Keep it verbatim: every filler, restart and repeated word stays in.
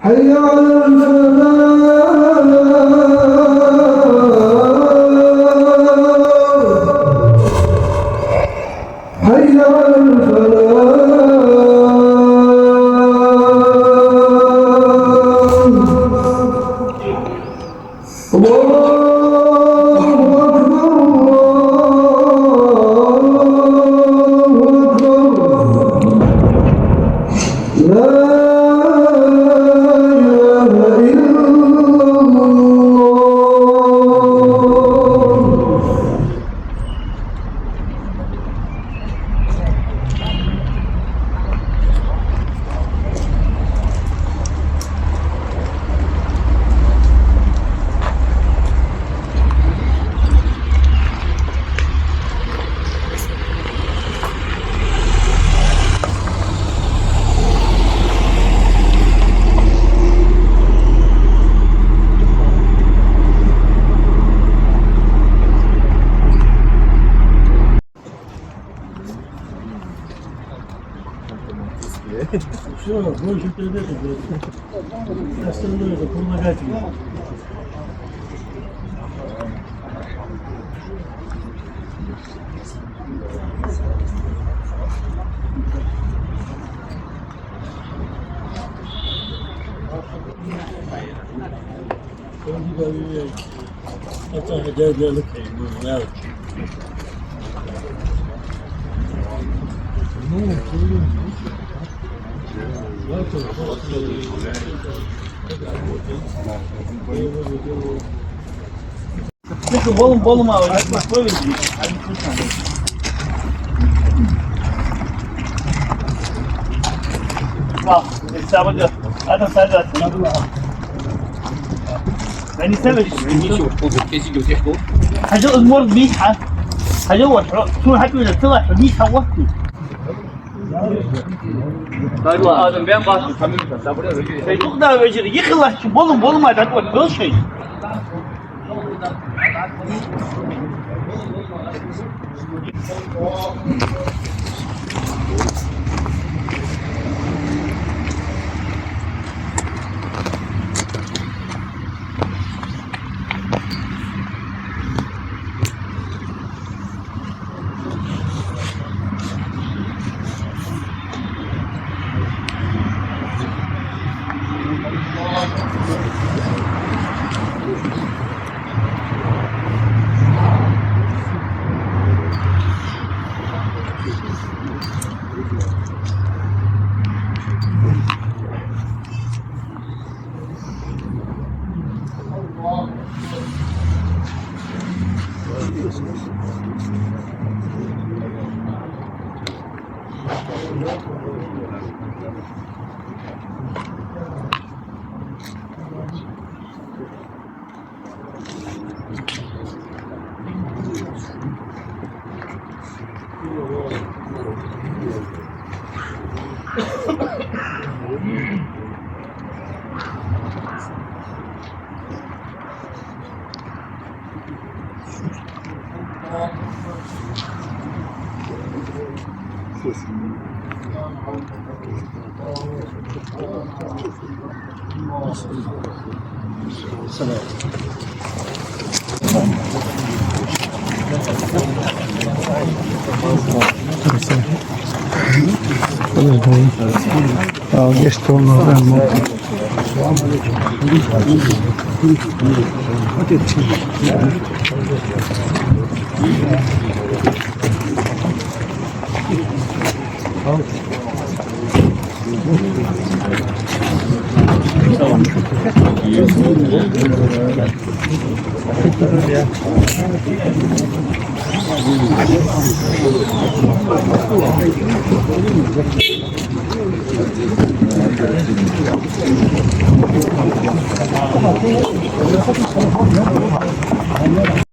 حي على الفلاح. حي على الفلاح. الله أكبر، الله أكبر. لا إله إلا الله. Всё, больше тебе нету, блядь. Остальное это помогательное. Слушай, болум, болум, а, я смотрю, я не слышно. Вау, здесь самое дело. Адам, садись. Да не ставишь? Хьажал, из морд бийса. Хьажал, вот, цун хьатӀавена тела, бийса, вот. Дай ла, Адам, бен бац. Шоай дукха да вежарий, йиххалаш, болум, болум, а, дӀатӀавода, бел шоай.